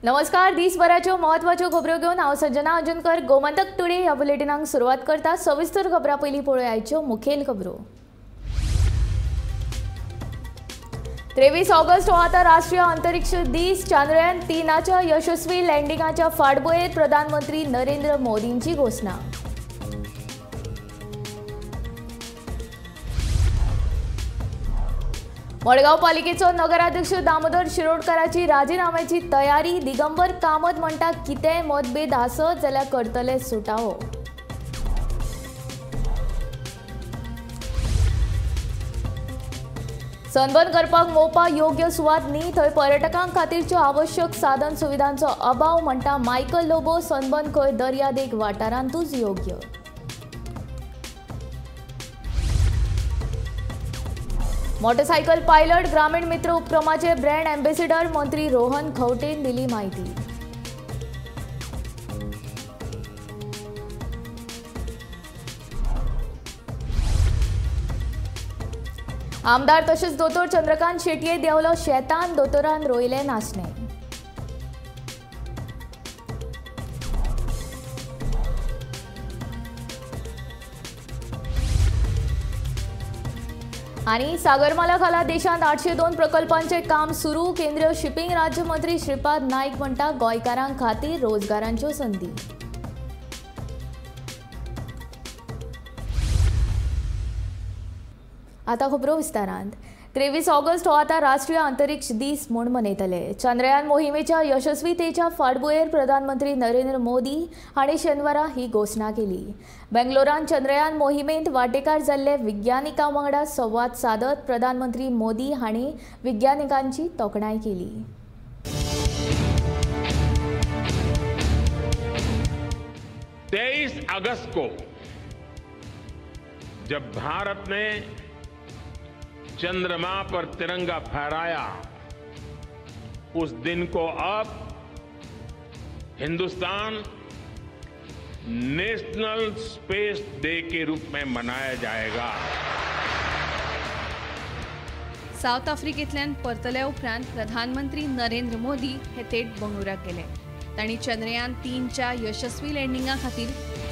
नमस्कार, दिसभराच्यो महत्वाच्यो खबरो घेवन हांव संजना अंजनकर गोमंतक टुडे ह्या बुलेटिनाक सुरवात करता। सविस्तर खबरां पयलीं पळोवया आयच्यो मुखेल खबरो। 23 ऑगस्ट हो आतां राष्ट्रीय अंतरिक्ष दीस। चांद्रयान 3च्या यशस्वी लँडिंगाच्या फाटभुंयेर प्रधानमंत्री नरेंद्र मोदींची घोशणा। मडगांव पालिकेचो नगराध्यक्ष दामोदर शिरोडकाराची राजीनाम्याची तयारी। दिगंबर कामत म्हणटा कितेंय मतभेद आसत जाल्यार करतले सुटावो। सनबर्न करपाक मोपा योग्य सुवात न्ही, थंय पर्यटकां खातीरच्यो आवश्यक साधन सुविधांचो अभाव म्हणटा मायकल लोबो। सनबर्न खंय दर्यादेग वाठारांतूच योग्य। मोटरसायकल पायलट ग्रामीण मित्र उपक्रमाचे ब्रँड एम्बेसिडर मंत्री रोहन खंवटेन दिली माहिती। आमदार तशेंच दोतोर चंद्रकांत शेटये देंवलो शेतान, दोतोरान रोयले नाचणे। आनी सागरमाला खाला देशांत 802 प्रकल्पांचे काम सुरू। केंद्रीय शिपिंग राज्यमंत्री श्रीपाद नाईक म्हणटा गोंयकारां खातीर रोजगारांच्यो संदी। आतां खबरो विस्तारांत। 23 ऑगस्ट हो आतां राष्ट्रीय अंतरिक्ष दीस म्हूण मनयतले। चंद्रयान मोहिमेच्या यशस्वीतेच्या फाटभुंयेर प्रधानमंत्री नरेंद्र मोदी हांणी शेनवारा ही घोशणा केली। बेंगलोरान चंद्रयान मोहिमेंत वांटेकार जाल्ले विज्ञानिकां वांगडा संवाद सादत प्रधानमंत्री मोदी हांणी विज्ञानिकांची तोखणाय केली। 23 अगस्त को जब भारत ने चंद्रमा पर तिरंगा फहराया, उस दिन को अब Hindustan national space day K रूप में मनाया जाएगा। साउथ आफ्रिकेंतल्यान परतल्या उपरांत प्रधानमंत्री नरेंद्र मोदी हे थेट बंगळुराक गेले। तांणी चंद्रयान 3च्या यशस्वी लँडिंगा खातीर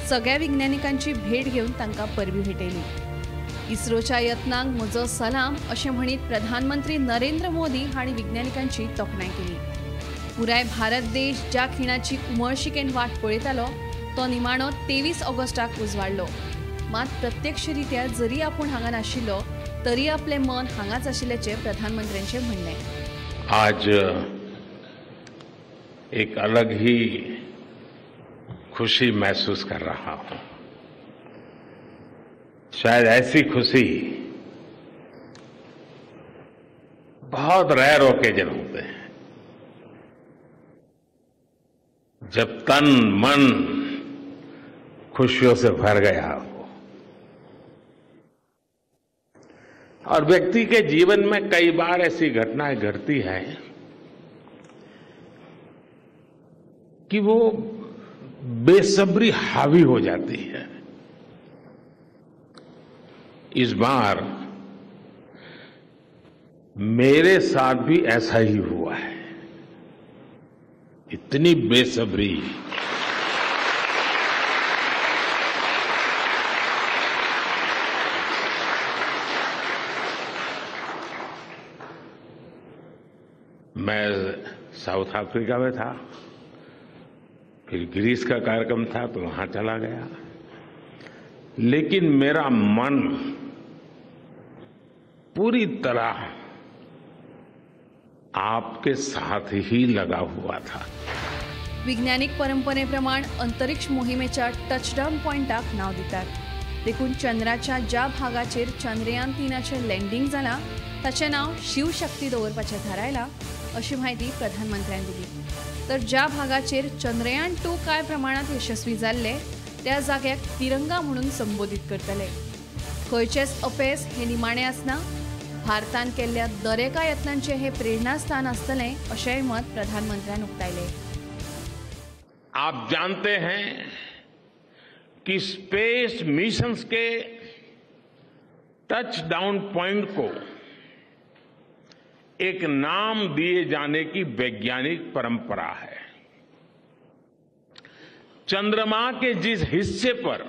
सगळ्या विज्ञानिकांची भेट घेवन तांकां परबी भेटयली। इस्रोच्या यत्नांक म्हजो सलाम अशें म्हणीत प्रधानमंत्री नरेंद्र मोदी हांणी विज्ञानिकांची तोखणाय केली। पुराय भारत देश ज्या खिणाची उमळशिकेन वाट पळयतालो तो निमाणो 23 ऑगस्टाक उजवाडलो। मात प्रत्यक्षरित्या जरी आपूण हांगा नाशिल्लो तरी आपलें मन हांगाच आशिल्ल्याचें प्रधानमंत्र्यांचें म्हणणें। आज एक अलग ही खुशी महसूस कर रहा हूं। शायद ऐसी खुशी बहुत रेयर ओकेजन होते हैं, जब तन मन खुशियों से भर गया हो। और व्यक्ति के जीवन में कई बार ऐसी घटनाएं घटती हैं कि वो बेसब्री हावी हो जाती है। इस बार मेरे साथ भी ऐसा ही हुआ है। इतनी बेसब्री, मैं साउथ अफ्रीका में था, फिर ग्रीस का कार्यक्रम था तो वहां चला गया, लेकिन मेरा मन पूरी तरह आपके साथ ही लगा हुआ था। वैज्ञानिक परंपरेप्रमाण अंतरिक्ष मोहिमेच्या टचडावन पॉयंटाक नांव दितात। देखून चंद्राच्या ज्या भागाचेर चंद्रयान 3चें लँडिंग जालां ताचें नांव शिवशक्ती दवरपाचें थारायलां अशी म्हायती प्रधानमंत्र्यान दिली। तर ज्या भागाचेर चंद्रयान 2 कांय प्रमाणांत यशस्वी जाल्ले त्या जाग्याक तिरंगा म्हणून संबोधीत करतले। खंयचेच अपेस हे निमाणें आसना, भारतान केल्ल्या दरेका यत्नांचें हे प्रेरणास्थान आसतलें अशेंय मत प्रधानमंत्र्यान उक्तायलें। आप जानते हैं कि स्पेस मिशंस के टचडाउन पॉइंट को एक नाम दिए जाने की वैज्ञानिक परंपरा है। चंद्रमा के जिस हिस्से पर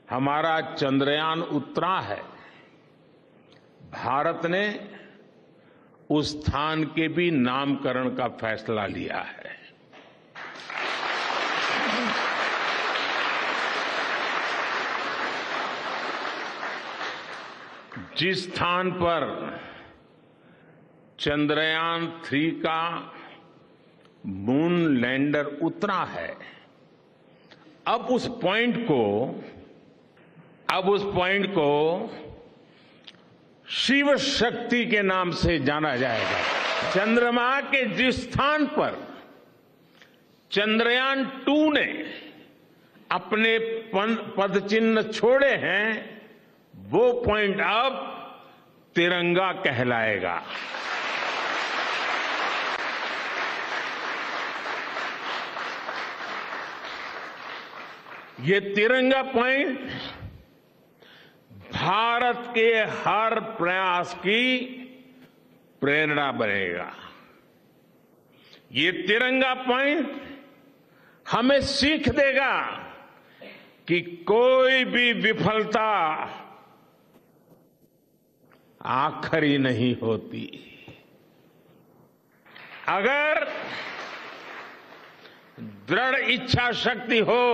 हमारा चंद्रयान उतरा है, भारत ने उस स्थान के भी नामकरण का फैसला लिया है। जिस स्थान पर चंद्रयान 3 का मून लैंडर उतरा है, अब उस पॉइंट को शिव शक्ति के नाम से जाना जाएगा। चंद्रमा के जिस स्थान पर चंद्रयान 2 ने अपने पद चिन्ह छोड़े हैं, वो पॉइंट अब तिरंगा कहलाएगा। ये तिरंगा पॉइंट भारत के हर प्रयास की प्रेरणा बनेगा। ये तिरंगा पॉइंट हमें सीख देगा कि कोई भी विफलता आखिरी नहीं होती। अगर दृढ़ इच्छा शक्ति हो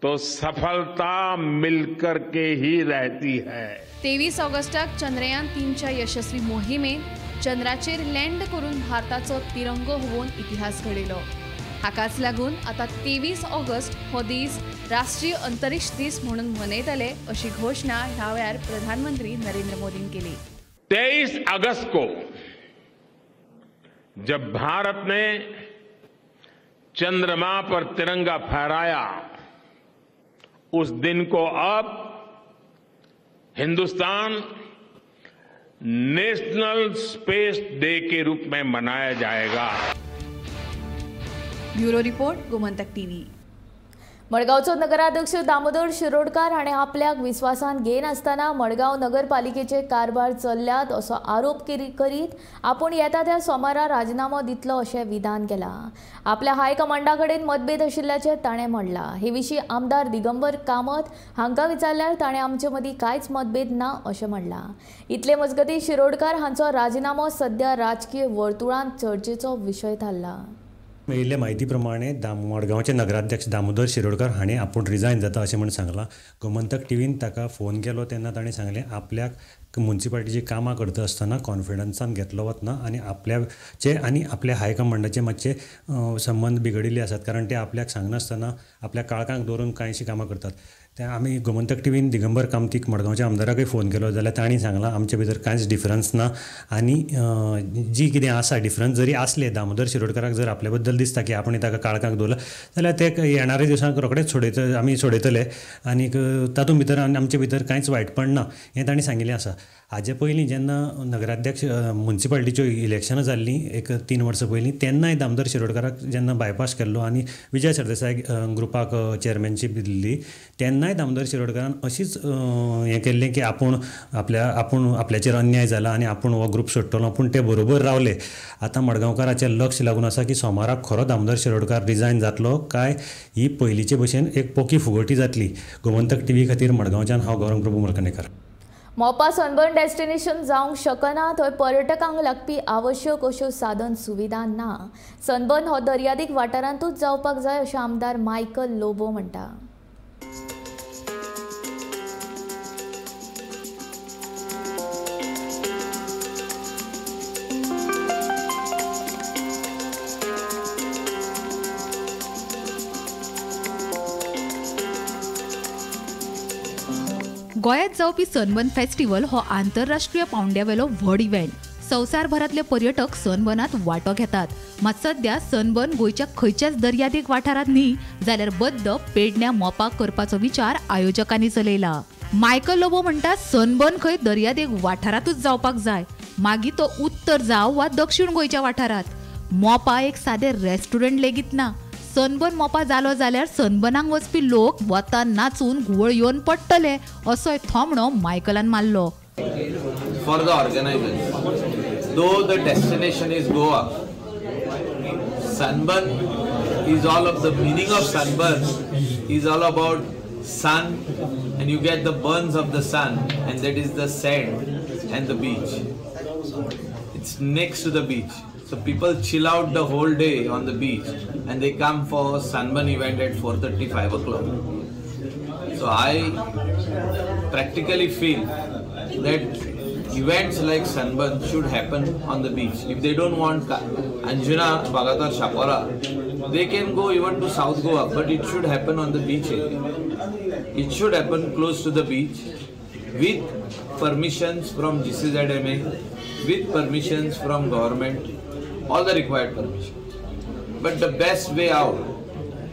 तो सफलता मिलकर के ही रहती है। 23 ऑगस्टाक चंद्रयान 3च्या यशस्वी मोहिमेन चंद्राचेर लँड करून भारताचो तिरंगो होवन इतिहास घडयलो। हाकाच लागून आतां 23 ऑगस्ट हो दीस राष्ट्रीय अंतरिक्ष दीस म्हणून मनयतले अशी घोशणा ह्या वेळार प्रधानमंत्री नरेंद्र मोदीन केली। 23 अगस्त को जब भारत ने चंद्रमा पर तिरंगा फहराया, उस दिन को अब Hindustan national space day K रूप में मनाया जाएगा। Bureau report, Gomantak TV. मडगांवचो नगराध्यक्ष दामोदर शिरोडकार हाणें आपल्याक विस्वासान घेयनासतना मडगांव नगरपालिकेचे कारभार चल्ल्यात असो आरोप करीत आपूण येता त्या सोमारा राजिनामो दितलो अशें विधान केलां। आपल्या हायकमांडा कडेन मतभेद आशिल्ल्याचें ताणें म्हणलां। हे विशीं आमदार दिगंबर कामत हांकां विचारल्यार ताणें आमचे मदीं कांयच मतभेद ना अशें म्हणलां। इतले मजगतीं शिरोडकार हांचो राजिनामो सद्या राजकीय वर्तुळांत चर्चेचो विशय थारला। मेळिल्ले म्हायती प्रमाणे मडगांवचे नगराध्यक्ष दामोदर शिरोडकर हांणी आपूण रिजायन जाता अशें म्हूण सांगलां। गोमंतक टीव्हीन ताका फोन केलो तेन्ना ताणें सांगलें आपल्याक मुन्सिपालिटीची कामां करता आसतना कॉन्फिडन्सान घेतलो वतना आनी आपल्याचे आनी आपल्या हायकमांडाचे मातशे संबंद बिगडिल्ले आसात, कारण ते आपल्याक सांगनासतना आपल्या काळखाक दवरून कांयशीं कामां करतात। ते आमी गोमंतक टीव्हीन दिगंबर कामतीक मडगांवच्या आमदाराकूय फोन केलो जाल्यार तांणी सांगलां आमचे भितर कांयच डिफरन्स ना आनी जी कितें आसा डिफरन्स जरी आसले दामोदर शिरोडकराक जर आपल्या बद्दल दिसता की आपण ताका काळखाक दवरला जाल्यार ते येणाऱ्या दिवसांक रोखडेच आमी सोडयतले आनीक तातूंत भितर आमचे भितर कांयच वायटपण ना हें तांणी सांगिल्लें आसा। हाजे पयलीं जेन्ना नगराध्यक्ष मुन्सिपालिटीच्यो इलेक्शनां जाल्लीं एक 3 वर्सां पयलीं तेन्नाय दामोदर शिरोडकराक जेन्ना बायपास केल्लो आनी विजय सरदेसाय ग्रुपाक चेअरमॅनशीप दिल्ली तेन्नाय दामोदर शिरोडकरान अशीच हें केल्लें की आपूण आपल्याचेर अन्याय जाला आनी आपूण हो ग्रूप सोडटलो, पूण ते बरोबर रावले। आतां मडगांवकाराचें लक्ष लागून आसा की सोमाराक खरो दामोदर शिरोडकार रिजायन जातलो काय ही पयलींचे भशेन एक पोकी फुगोटी जातली। गोमंतक टीव्ही खातीर मडगांवच्यान हांव गौरंग प्रभू मलकणेकर। मोपा सनबर्न डेस्टिनेशन जावंक शकना, थंय पर्यटकांक लागपी आवश्यक अश्यो साधन सुविधा ना। सनबर्न हो दर्यादेग वाठारांतूच जावपाक जाय अशें आमदार मायकल लोबो म्हणटा। गोंयांत जावपी सनबर्न फेस्टिवल हो आंतरराष्ट्रीय पावंड्यावेलो व्हड इव्हेंट। संवसारभरांतले पर्यटक सनबर्नांत वांटो घेतात। मात सद्या सनबर्न गोंयच्या खंयच्याच दर्यादेग वाठारांत न्ही जाल्यार बद्द पेडण्या मोपा करपाचो विचार आयोजकांनी चलयला। मायकल लोबो म्हणटा सनबर्न खंय दर्यादेग वाठारांतूच जावपाक जाय, मागीर तो उत्तर जावं वा दक्षिण गोंयच्या वाठारांत। मोपा एक सादें रेस्टॉरंट लेगीत ना। सनबर्न मोपा जालो जाल्यार सनबर्नाक वचपी लोक वता नाचून घुंवळ येवन पडटले असोय थोमणो मायकलान मारलो। For the organisers, though the destination is Goa, sunburn is all of the meaning of sunburn is all about sun, and you get the burns of the sun, and that is the sand and the beach. It's next to the beach, so people chill out the whole day on the beach and they come for sunburn event at 4:30, 5 o'clock. So I practically feel that events like sunburn should happen on the beach. If they don't want Anjuna, Vagator, Chapora, they can go even to South Goa, but it should happen on the beach area. It should happen close to the beach with permissions from GCZMA, with permissions from government, all the required permissions. But the best way out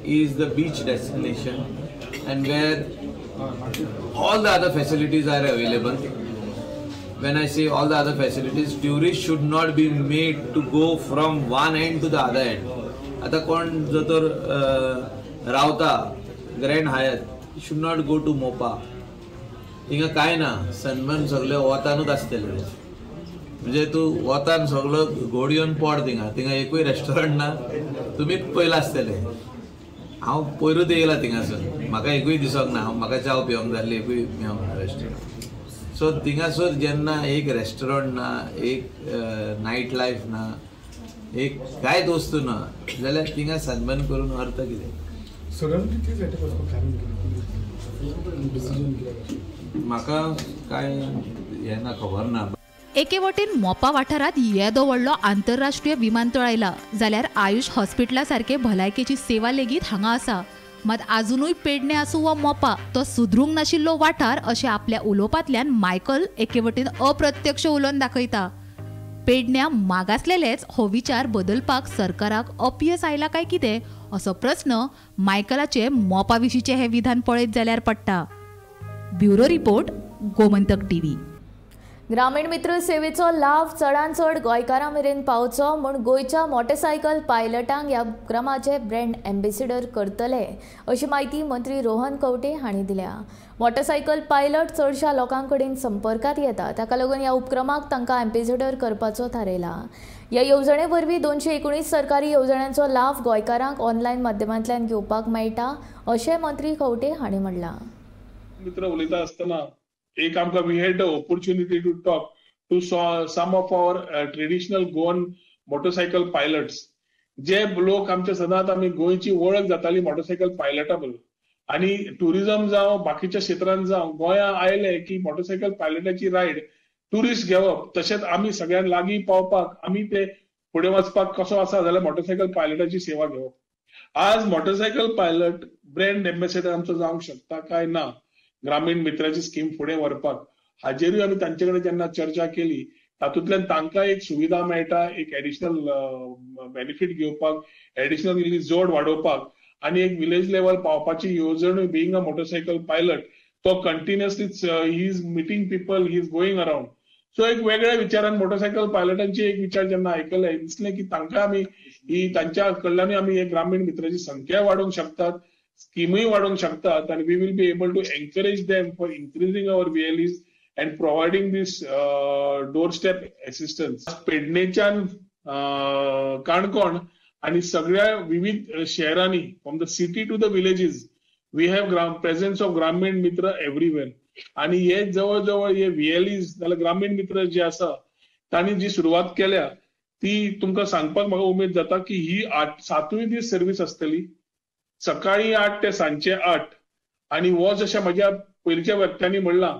is the beach destination, and where all the other facilities are available. When I say all the other facilities, tourists should not be made to go from one end to the other end. आता कोण जो तर रावता Grand Hyatt should not go to Mopa. थिंगा काय ना sunburn सगळे वतानूच आसतले, म्हणजे तूं वतान सगळो गोड येवन पड थिंगा, थिंगा एकूय रेस्टॉरंट ना, तुमी पयला आसतले. हांव पयरूच येयला थिंगासून, म्हाका एकूय दिसोंक ना, हांव म्हाका च्याव पिवंक जाल्ली एकूय मेळोंक ना रेस्टॉरंट. सो थिंगासर जेन्ना एक रेस्टॉरंट ना, एक नायट लायफ ना, एक कांयच वस्तू ना, जाल्यार थिंगा सनबर्न करून अर्थ कितें? म्हाका कांय हें ना, खबर ना. एके वटेन मोपा वाठारांत येदो व्हडलो आंतरराष्ट्रीय विमानतळ आयला जाल्यार आयुष हॉस्पिटला सारखे भलायकेची सेवा लेगीत हांगा आसा. मात आजुनूय पेडणे आसूं वा मोपा तो सुदरूंक नाशिल्लो वाठार अशें आपल्या उलोवपांतल्यान मायकल एके वटेन अप्रत्यक्ष उलोवन दाखयता. पेडण्या मागासलेलेच हो विचार बदलपाक सरकाराक अपयस आयला काय कितें असो प्रस्न मायकलाचे मोपा विशींचें हें विधान पळयत जाल्यार पडटा. Bureau report, Gomantak TV. Gramin Mitra सेवेचो लाव चडान चड गोंयकारां मेरेन पावचो म्हूण गोंयच्या मोटरसायकल पायलटांक ह्या उपक्रमाचे ब्रँड एम्बेसिडर करतले अशी म्हायती मंत्री रोहन खंवटे हांणी दिल्या. मोटरसायकल पायलट चडशा लोकां कडेन संपर्कांत येता, ताका लागून ह्या उपक्रमाक तांकां एम्बेसिडर करपाचो थारायला. ह्या येवजणे वरवीं 219 सरकारी येवजण्यांचो लाव गोंयकारांक ऑनलायन माध्यमांतल्यान घेवपाक मेळटा अशें मंत्री खंवटे हांणी म्हणलां. मित्र उलयता आसतना एक आमकां we had the opportunity to talk to some of our traditional Goan motorcycle pilots. जे लोक आमच्या सदांच आमी गोंयची वळख जाताली मोटरसायकल पायलटा बरोबर, आनी टुरिझम जावं बाकीच्या क्षेत्रांत जावं गोंया आयले की मोटरसायकल पायलटाची रायड ट्युरिस्ट घेवप, तशेंच आमी सगळ्यांक लागीं पावपाक आमी ते फुडें वचपाक कसो आसा जाल्यार मोटरसायकल पायलटाची सेवा घेवप. आज मोटरसायकल पायलट ब्रँड एम्बेसिडर आमचो जावंक शकता काय ना ग्रामीण मित्राची स्कीम फुडें व्हरपाक हाजेरूय आमी तांचे कडेन जेन्ना चर्चा केली तातूंतल्यान तांकां एक सुविधा मेळटा, एक एडिशनल बेनिफीट घेवपाक, एडिशनल इल्ली जोड वाडोवपाक आनी एक विलेज लेवल पावपाची येवजण. बिंग अ मोटरसायकल पायलट तो continuously he is meeting people, he is going around. So एक वेगळ्या विचारान मोटरसायकल पायलटांची एक विचार जेन्ना आयकले दिसलें की तांकां आमी ही तांच्या कडल्यानूय आमी एक ग्रामीण मित्राची संख्या वाडोवंक शकतात, स्किमूय वाडोवंक शकतात आनी we will be able to encourage them for increasing our VLEs and providing this doorstep assistance. पेडणेच्यान Canacona आनी सगळ्या विविध शहरांनी from the city to the villages we have presence of Gramin Mitra everywhere. आनी हे जवळ जवळ हे व्हीएलईज जाल्यार ग्रामीण मित्र जे आसा तांणी जी सुरवात केल्या ती तुमकां सांगपाक म्हाका उमेद जाता की ही 7 दीस सर्वीस आसतली, सकाळी 8 ते सांजचे 8. आनी हो जशें म्हज्या पयलींच्या वक्त्यांनी म्हणलां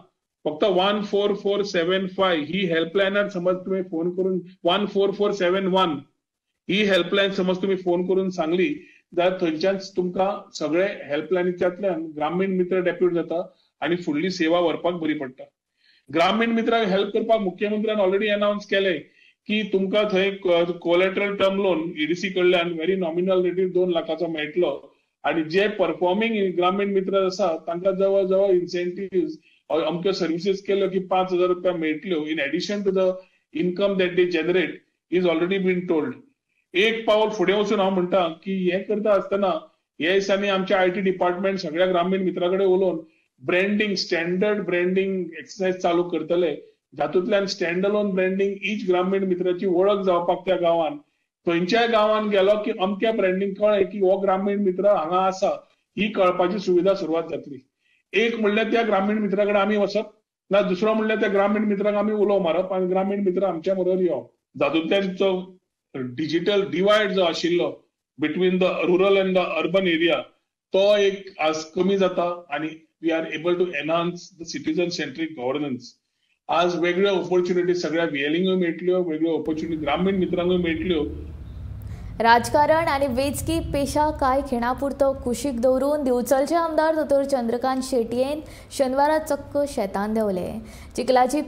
फक्त 14475 ही हेल्पलायनार समज तुमी फोन करून 14471 ही हेल्पलायन समज तुमी फोन करून सांगली जाल्यार थंयच्यान तुमकां सगळे हेल्पलायनीच्यांतल्यान ग्रामीण मित्र डेप्यूट जाता आनी फुडली सेवा व्हरपाक बरी पडटा. ग्रामीण मित्रांक हेल्प करपाक मुख्यमंत्र्यान ऑलरेडी अनावन्स केलें की तुमकां थंय कोलॅटरल टर्म लोन ईडीसी कडल्यान व्हेरी नॉमिनल रेटीर 2 लाखाचो मेळटलो आनी जे परफॉर्मिंग ग्रामीण मित्र आसा तांकां जवळ जवळ इन्सेंटिव्ह अमक्यो सर्विसीस केल्यो की 5,000 रुपया मेळटल्यो in addition to the income that they generate is already been told. एक पावल फुडें वचून हांव म्हणटा की हें करता आसतना हे दिसांनी आमच्या IT department सगळ्या ग्रामीण मित्रा कडेन उलोवन ब्रँडींग, स्टँडर्ड ब्रँडींग एक्सरसायज चालू करतले, जातूंतल्यान स्टँड अलोन ब्रँडींग ईच ग्रामीण मित्राची वळख जावपाक त्या गांवान खंयच्याय गांवांत गेलो की अमक्या ब्रँडींग कळ्ळें की हो ग्रामीण मित्र हांगा आसा, ही कळपाची सुविधा सुरवात जातली. एक म्हणल्यार त्या ग्रामीण मित्रा कडेन आमी वचप ना, दुसरो म्हणल्यार त्या ग्रामीण मित्रांक आमी उलो मारप आनी ग्रामीण मित्र आमच्या बरोबर येवप. जातूंतल्यान जो डिजिटल डिवायड जो आशिल्लो between the rural and the urban area तो एक आज कमी जाता आनी we are able to enhance the citizen centric governance. आज वेगळ्यो ऑपॉर्च्युनिटी सगळ्या व्हीएलईंकूय मेळटल्यो, वेगळ्यो ऑपॉर्च्युनिटी ग्रामीण मित्रांकूय मेळटल्यो. राजकारण आनी वेंचकी पेशा कांय खिणापुरतो कुशीक दवरून दिवचलचे आमदार दोतोर चंद्रकांत शेटयेन शेनवारा चक्क शेतान देंवले. चिखलाची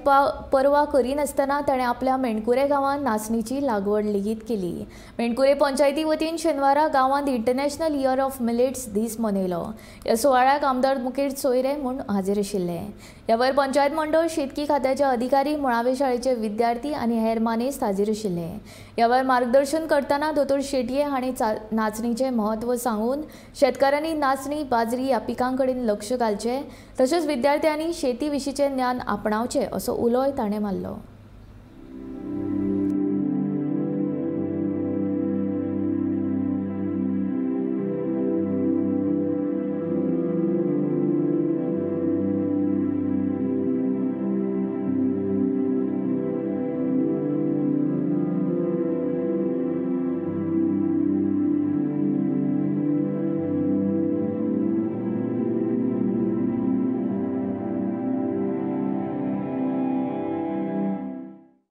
पर्वा करिनासतना ताणें आपल्या मेणकुरे गांवांत नाचणीची लागवड लेगीत केली. मेणकुरे पंचायती वतीन शेनवारा गांवांत इंटरनॅशनल इयर ऑफ मिलेट्स दीस मनयलो. ह्या सुवाळ्याक आमदार मुकेश सोयरे म्हूण हाजीर आशिल्ले. ह्या वेळार पंचायत मंडळ, शेतकी खात्याचे अधिकारी, मुळावे शाळेचे विद्यार्थी आनी हेर मानेस्त हाजीर आशिल्ले. ह्या वेळार मार्गदर्शन करतना दोतोर शेटये हांणी नाचणीचें म्हत्व सांगून शेतकारांनी नाचणी, बाजरी ह्या पिकां कडेन लक्ष घालचें, तशेंच विद्यार्थ्यांनी शेती विशींचें ज्ञान आपणावचें असो उलोय ताणें मारलो.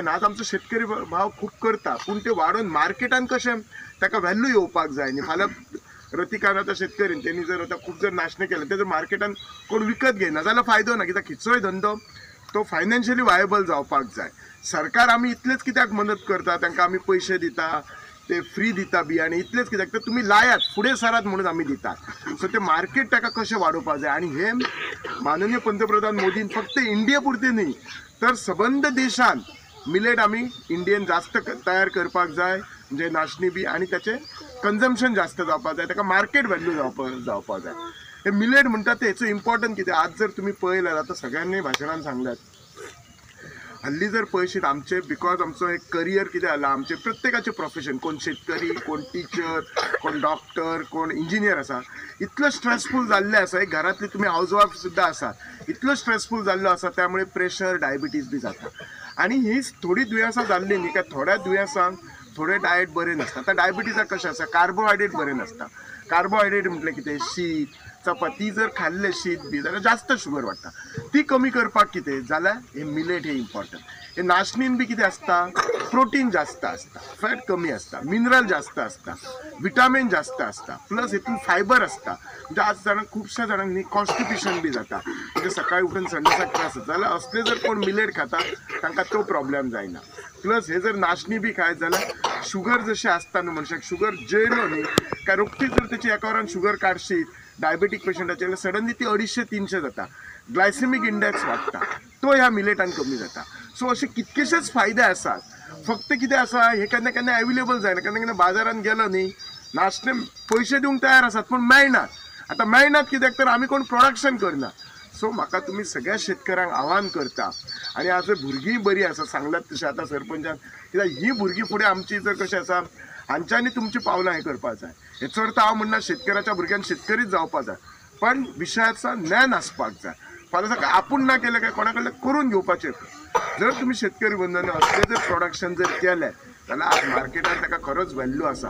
आज आमचो शेतकरी भाव खूब करता, पूण ते वाडोवन मार्केटान कशें ताका व्हॅल्यू येवपाक जाय न्ही. फाल्यां रतिकान आतां शेतकरीन तेणी जर आतां खूब जर नाशणें केलें तें जर मार्केटान कोण विकत घेयना जाल्यार फायदो ना, कित्याक खंयचोय धंदो तो फायनान्शियली वायबल जावपाक जाय. सरकार आमी इतलेच कित्याक मदत करता, तांकां आमी पयशे दिता, ते फ्री दिता बियाणे, इतलेच कित्याक तर तुमी लायात फुडें सरात म्हणून आमी दितात. सो ते मार्केट ताका कशें वाडोवपाक जाय. आनी हे माननीय पंतप्रधान मोदीन फक्त इंडिये पुरते न्ही तर सबंद देशान मिलेट आमी इंडियन जास्त तयार करपाक जाय, म्हणजे नाचणी बी, आनी ताचें कन्जम्पशन जास्त जावपाक जाय, ताका मार्केट व्हॅल्यू जावपाक जाय. हे मिलेट म्हणटा ते हेचो इम्पॉर्टंट कितें, आज जर तुमी पळयल्यार आतां सगळ्यांनी भाशणान सांगल्यात, हल्ली जर पळयशीत आमचे because आमचो एक करियर कितें जाला, आमचें प्रत्येकाचें प्रोफेशन, कोण शेतकरी, कोण टिचर, कोण डॉक्टर, कोण इंजिनियर आसा, इतलो स्ट्रेसफूल जाल्लें आसा. एक घरांतली तुमी हावज वायफ सुद्दां आसा, इतलो स्ट्रेसफूल जाल्लो आसा, त्यामुळे प्रेशर, डायबिटीज बी जाता. आनी ही थोडी दुयेंसां जाल्लीं न्ही काय थोड्या दुयेंसांक थोडे डायट बरें नासता. आतां डायबिटीजाक कशें आसा, कार्बोहायड्रेट बरें नासता. कार्बोहायड्रेट म्हटलें कितें, शीत, चपाती जर खाल्लें शीत बी जाल्यार जास्त शुगर वाडटा. ती कमी करपाक कितें जाल्यार हे मिलेट हे इम्पॉर्टंट. हे नाचणीन बी कितें आसता, प्रोटीन जास्त आसता, फॅट कमी आसता, मिनरल जास्त आसता, विटामीन जास्त आसता, प्लस हितून फायबर आसता. म्हणजे आज जाणांक खुबश्या जाणांक न्ही कॉन्स्टिपेशन बी जाता, म्हणजे सकाळी उठून संडासाक त्रास जाता, जाल्यार असले जर कोण मिलेट खाता तांकां तो प्रॉब्लेम जायना. प्लस हे जर नाचणी बी खायत जाल्यार शुगर जशें आसता न्हू मनशाक, शुगर जेयलो न्ही काय रोखडीच जर तेची एका वरान शुगर काडशीत डायबेटीक पेशंटाचे जाल्यार सडनली ती 250-300 जाता, ग्लायसेमीक इंडेक्स वाडटा, तो ह्या मिलेटान कमी जाता. सो अशे कितकेशेच फायदे आसात. फक्त कितें आसा, हे केन्ना केन्ना एवेलेबल जायना, केन्ना केन्ना बाजारान गेलो न्ही नाचणे पयशे दिवंक तयार आसात पूण मेळनात. आतां मेळनात कित्याक तर आमी कोण प्रोडक्शन करना. सो म्हाका तुमी सगळ्या शेतकऱ्यांक आव्हान करता, आनी आज भुरगीं बरीं आसा सांगलात तशें आतां सरपंचान, कित्याक ही भुरगीं फुडें आमची जर कशें आसा हांच्यांनी तुमची पावलां हें करपाक जाय. हेचो अर्थ हांव म्हणना शेतकऱ्याच्या भुरग्यान शेतकरीच जावपाक जाय, पण विशयाचा ज्ञान आसपाक जाय. फाल्यां सकाळी आपूण ना केलें काय कोणा कडल्यान करून घेवपाचें. जर तुमी शेतकरी बंधूंनी असलें जर प्रोडक्शन जर केलें जाल्यार आज मार्केटान ताका खरोच व्हॅल्यू आसा.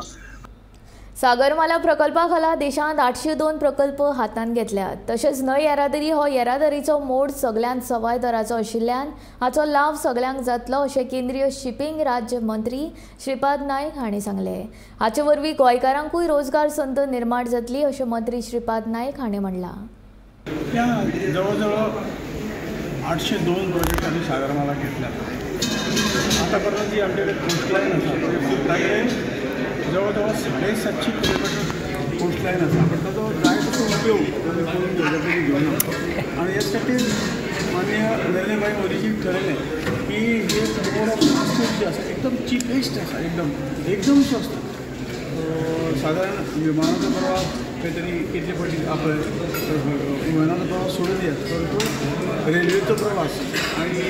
सागरमाला प्रकल्पा खाला देशांत 802 प्रकल्प हातांत घेतल्यात. तशेंच न्हंय येरादारी हो येरादारीचो मोड सगल्यांत सवाय दराचो आशिल्ल्यान हाचो लाव सगल्यांक जातलो अशें केंद्रीय शिपिंग राज्य मंत्री श्रीपाद नायक हांणी सांगलें. हाचे वरवीं गोंयकारांकूय रोजगार संद निर्माण जातली अशें मंत्री श्रीपाद नायक हांणी म्हणलां. त्या जवळजवळ 802 प्रोजेक्ट आमी सागरमाला घेतल्यात. आतापर्यंत जी आमच्याकडे कोस्टलायन आसा भारताकडे जवळजवळ 750 किलोमीटर कोस्टलायन आसा, पण ताचो जाय तसो उपयोग आमी करून डेव्हलपमेंट घेवना. आनी हेच खातीर माननीय नरेंद्रभाई मोदीजीन ठरयलें की हे मोड ऑफ ट्रान्सपोर्ट जे आसा एकदम चिपेस्ट आसा, एकदम एकदम स्वस्त. साधारण विमानाचो प्रवास खंय तरी कितले फावटी आपले विमानाचो प्रवास सोडून दियात, परंतु रेल्वेचो प्रवास आनी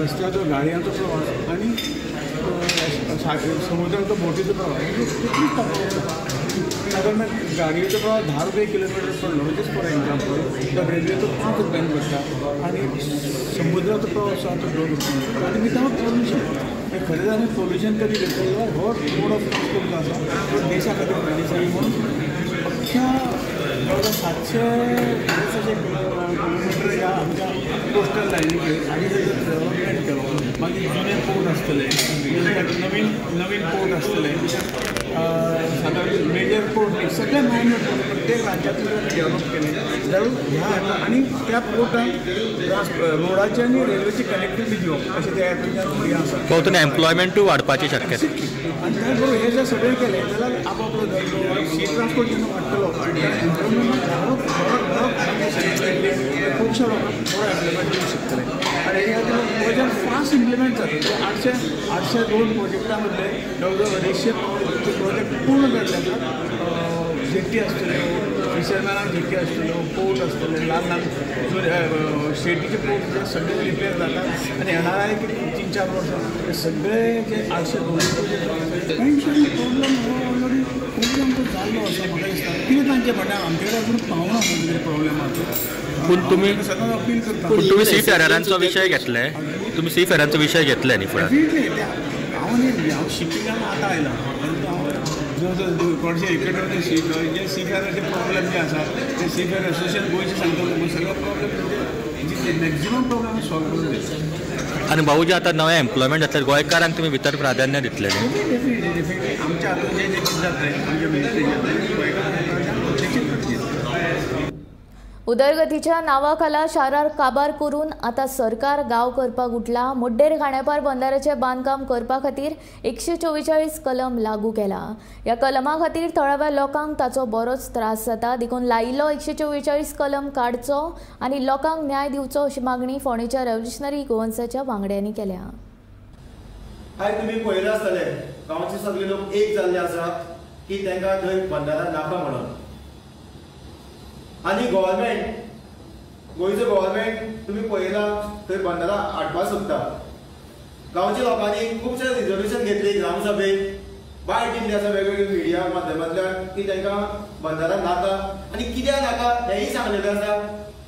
रस्त्याचो गाडयांचो प्रवास आनी समुद्राचो बोटीचो प्रवास तितलीच तफावत आसा. सादारण गाडयेचो प्रवास 10 रुपये किलोमिटर पडलो, जस्ट फॉर एग्जाम्पल, तर रेल्वेचो 5 रुपयांनी पडटा आनी समुद्राचो प्रवास आसा तो 2 रुपयांनी पडटा आनी विदावट पोल्युशन. खरें जाल्यार पोल्युशन कमी करतले जाल्यार हो मोड ऑफ ट्रान्सपोर्ट जो आसा तो देशा खातीर गरजेचो म्हणून अख्ख्या जवळ 700 किलोमिटर ह्या आमच्या कोस्टल लायनीचेर आनी तेजो डेवलपमेंट केलो, मागीर जुने पोर्ट आसतले, नवीन नवीन पोर्ट आसतले, सादारण मेजर पोर्ट न्ही सगळे मायनर पोर्ट प्रत्येक राज्यांतले डेवलप केले जाल्यार ह्या हाका आनी त्या पोर्टाक रोडाचे आनी रेल्वेची कनेक्टिविटी दिवप अशें त्या हेतून आसा. तातूंत एम्प्लॉयमेंटूय वाडपाची शक्यता. आनी त्या बरोबर हे जर सगळें केलें जाल्यार आपापलो धंदो सी ट्रान्सपोर्ट जेन्ना वाडटलो एम्प्लॉयमेंट बरो बरो खुबशा लोकांक बरो एम्प्लॉयमेंट दिवंक शकतले. आनी हे खातीर प्रोजेक्ट फास्ट इम्प्लिमेंट जाता. 802 प्रोजेक्टां मदले जवळ जवळ 250 प्रोजेक्ट पूर्ण जाल्ले आसा. जेट्टी आसतल्यो, फिशरमॅनाक जेट्टी आसतल्यो, पोर्ट आसतले, ल्हान ल्हान स्टेटीचे पोर्ट जे सगळे रिपेर जाता आनी येणारा एक 3-4 वर्सां हे सगळे जे 802 प्रोजेक्ट प्रॉब्लम हो ऑलरेडी खूब आमचो जाल्लो आसा. म्हाका दिसता कितें तांचें म्हणल्यार आमचे कडेन अजून पावना कितें प्रॉब्लम आसा. पूण तुमी सदांच अपील करता. पूण तुमी सी फेरांचो विशय घेतले, तुमी सी फेरांचो विशय घेतले न्ही फुडें? डेफिनेटली. हांव न्ही, हांव शिपिंगान आतां आयला. जो कोणशे इकडे जे सी फेराचे प्रॉब्लम जे आसा ते सी फेर एसोसिएशन गोंयचे सांगता सगळे प्रॉब्लम जितले मॅक्झिमम प्रॉब्लम सॉल्व करून दिता. आनी भाऊजी आतां नवें एम्प्लॉयमेंट जातलें, गोंयकारांक तुमी भितर प्राधान्य दितले न्ही? Definitely definitely. आमच्या हातून जे जे कितें जातलें आमच्या मिनिस्ट्री गोंयकारांक उदरगतीच्या नावाखाला शारार काबार करून आतां सरकार गांव करपाक उठला. मुड्डेर खांडेपार बंदाऱ्याचें बांदकाम करपा खातीर 144 कलम लागू केला. ह्या कलमा खातीर थळाव्या लोकांक ताचो बरोच त्रास जाता, देखून लायिल्लो 144 कलम काडचो आनी लोकांक न्याय दिवचो अशी मागणी फोंडेच्या रेव्होल्युशनरी गोवन्साच्या वांगड्यांनी केल्या. आयज तुमी पळयलां आसतलें गांवचे सगळे लोक एक जाल्ले आसा की तांकां थंय बंदारा नाका म्हणून. आनी गव्हर्मेंट, गोंयचो गव्हर्मेंट तुमी पळयला थंय बंदारा हाडपाक सोदता. गांवच्या लोकांनी खुबशे रिजोल्युशन घेतली ग्रामसभेत, बायट दिल्ली आसा वेगवेगळे मिडिया माध्यमांतल्यान की तांकां बंदारा नाका आनी कित्याक नाका हेंय सांगलेलें आसा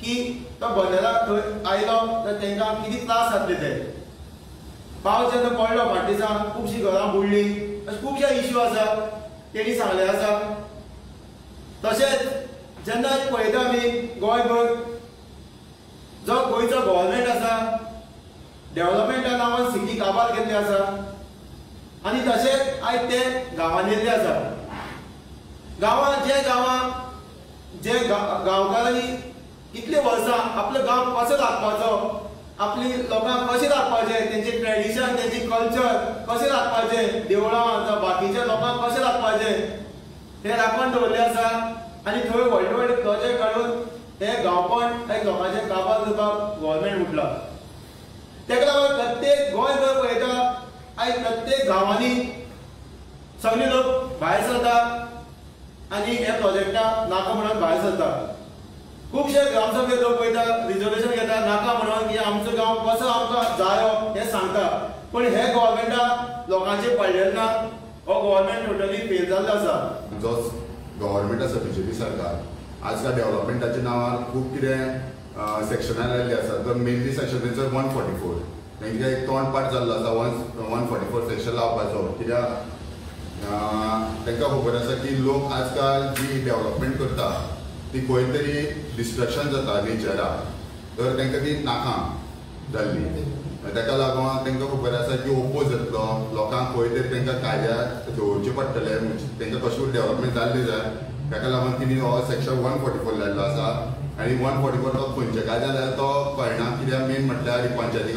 की तो बंदारा थंय आयलो तर तांकां कितें त्रास जातले. ते पावस जेन्ना पडलो फाटल्या दिसा खुबशीं घरां बुडलीं, अशे खुबशे इश्यू आसा तेणी सांगलें आसा. तशेंच जेन्ना पळयता आमी गोंयभर जो गोंयचो गव्हर्मेंट आसा डेव्हलपमेंटा नांवान सिटी काबार केल्ली आसा आनी तशेंच आयज ते गांवांनी येल्ले आसा. गांवांत जे गांवांत जे गांवकारांनी कितले वर्सां आपलो गांव कसो राखपाचो, आपली लोकांक कशें राखपाचें, तेंचें ट्रेडिशन, तेंचें कल्चर कशें राखपाचें, देवळां जावं बाकीच्या लोकांक कशें राखपाचें तें राखून दवरलें आसा. आनी थंय व्हडले व्हडले प्रोजेक्ट काडून ते गांवपण एक लोकांचें काबार करपाक गव्हर्मेंट उठला. तेका लागून प्रत्येक गोंयभर पळयता आयज प्रत्येक गांवांनी सगळे लोक भायर सरता आनी हे प्रोजेक्टा नाका म्हणून भायर सरता. खुबशे ग्रामसभेत लोक वयता, रिजोल्युशन घेता नाका म्हणून की आमचो गांव कसो आमकां जायो हें सांगता. पूण हे गव्हर्मेंटाक लोकांचें पडलेलें ना. हो गव्हर्मेंट टोटली फेल जाल्लो आसा. जो गव्हर्मेंट आसा बीजेपी सरकार आजकाल डेव्हलपमेंटाच्या नांवार खूब कितें सेक्शनां लायिल्लीं आसा. तर मेनली सेक्शन तेंचो 144 तेंचे एक तोंडपाठ जाल्लो आसा 144 सेक्शन लावपाचो. कित्याक तांकां खबर आसा की लोक आजकाल जी डेव्हलपमेंट करता ती खंय तरी डिस्ट्रक्शन जाता नेचराक, तर तांकां ती नाका जाल्ली. ताका लागून तांकां खबर आसा की ओपोज जातलो लोकांक, खंय तरी तांकां कायद्यार दवरचें पडटलें, तांकां कशें डेव्हलपमेंट जाल्लें जाय. ताका लागून तिणी हो सेक्शन 144 लायल्लो आसा. आनी 144 तो खंयच्या कायद्यान लायलो तो कळना, कित्याक मेन म्हटल्यार पंचायती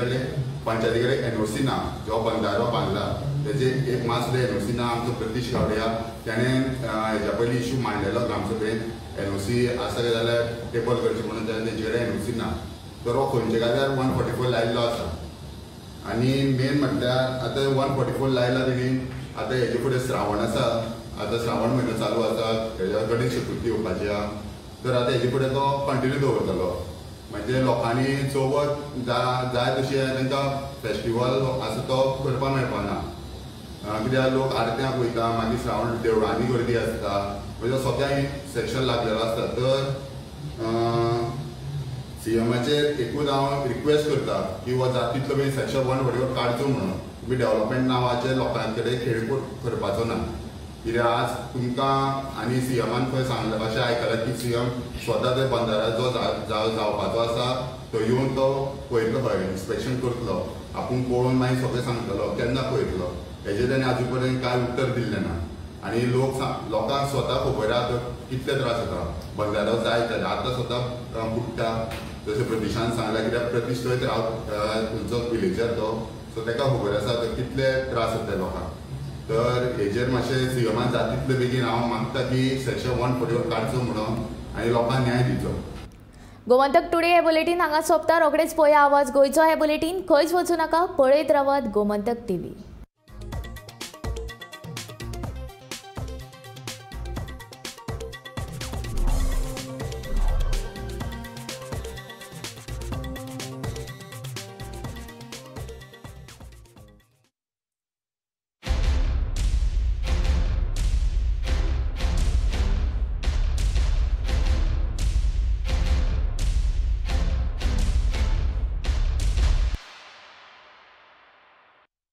कडेन एनओसी ना. जो बंदारो बांदला तेजे एक मात सुद्दां एनओसी ना. आमचो प्रतीश गावड्या तेणें हेज्या पयलीं इशू मांडलेलो ग्रामसभेन, एनओसी आसा काय जाल्यार टेबल करची म्हणून, जाल्यार तेंचे कडेन एनओसी ना. तर हो खंयच्या कायद्यार 144 लायल्लो आसा. आनी मेन म्हटल्यार आतां 144 लायला तेणी, आतां हेजे फुडें श्रावण आसा, आतां श्रावण म्हयनो चालू आसा, हेज्या गणेश चतुर्थी येवपाची आहा, तर आतां हेजे फुडें तो कंटिन्यू दवरतलो. म्हणजे लोकांनी चवथ जाय तशी तांकां फेस्टिवल आसा तो करपाक मेळपाना. कित्याक लोक आरत्यांक वयता, मागीर श्रावण देवळांनी गर्दी आसता, म्हणजे सगळ्या सेक्शन लागलेलो आसता. तर सीएमाचेर एकूच हांव रिक्वेस्ट करता की हो जाता तितलो बेगीन सेक्शन 144 काडचो म्हणून. तुमी डेव्हलपमेंट नांवाचे लोकां कडेन खेळ करपाचो ना. कित्याक आज तुमकां आनी सीएमान खंय सांगलें अशें आयकलां की सीएम स्वता ते बंदारा जो जावपाचो आसा तो येवन तो पळयतलो, खंय इन्स्पेक्शन करतलो, आपूण पळोवन मागीर सगळें सांगतलो केन्ना पळयतलो. हेजेर ताणें आजून पर्यंत कांय उत्तर दिल्लें ना. आनी लोकांक स्वता खबर आहा कितले त्रास जाता बंदारो जायत जाल्यार. आतां स्वता बुडटा जशें प्रतिशान सांगलां, कित्याक प्रतिश थंयच राव खंयचो विलेजर तो, सो ताका खबर आसा तर कितले त्रास जाता लोकांक. तर हेजेर मातशें सीएमान जाता तितले बेगीन हांव मागता की सेक्शन 144 काडचो म्हणून आनी लोकांक न्याय दिवचो. गोमंतक टुडे हे बुलेटीन हांगा सोंपता. रोखडेच पळया आवाज गोंयचो हे बुलेटीन. खंयच वचूं नाका, पळयत रावात गोमंतक टीव्ही.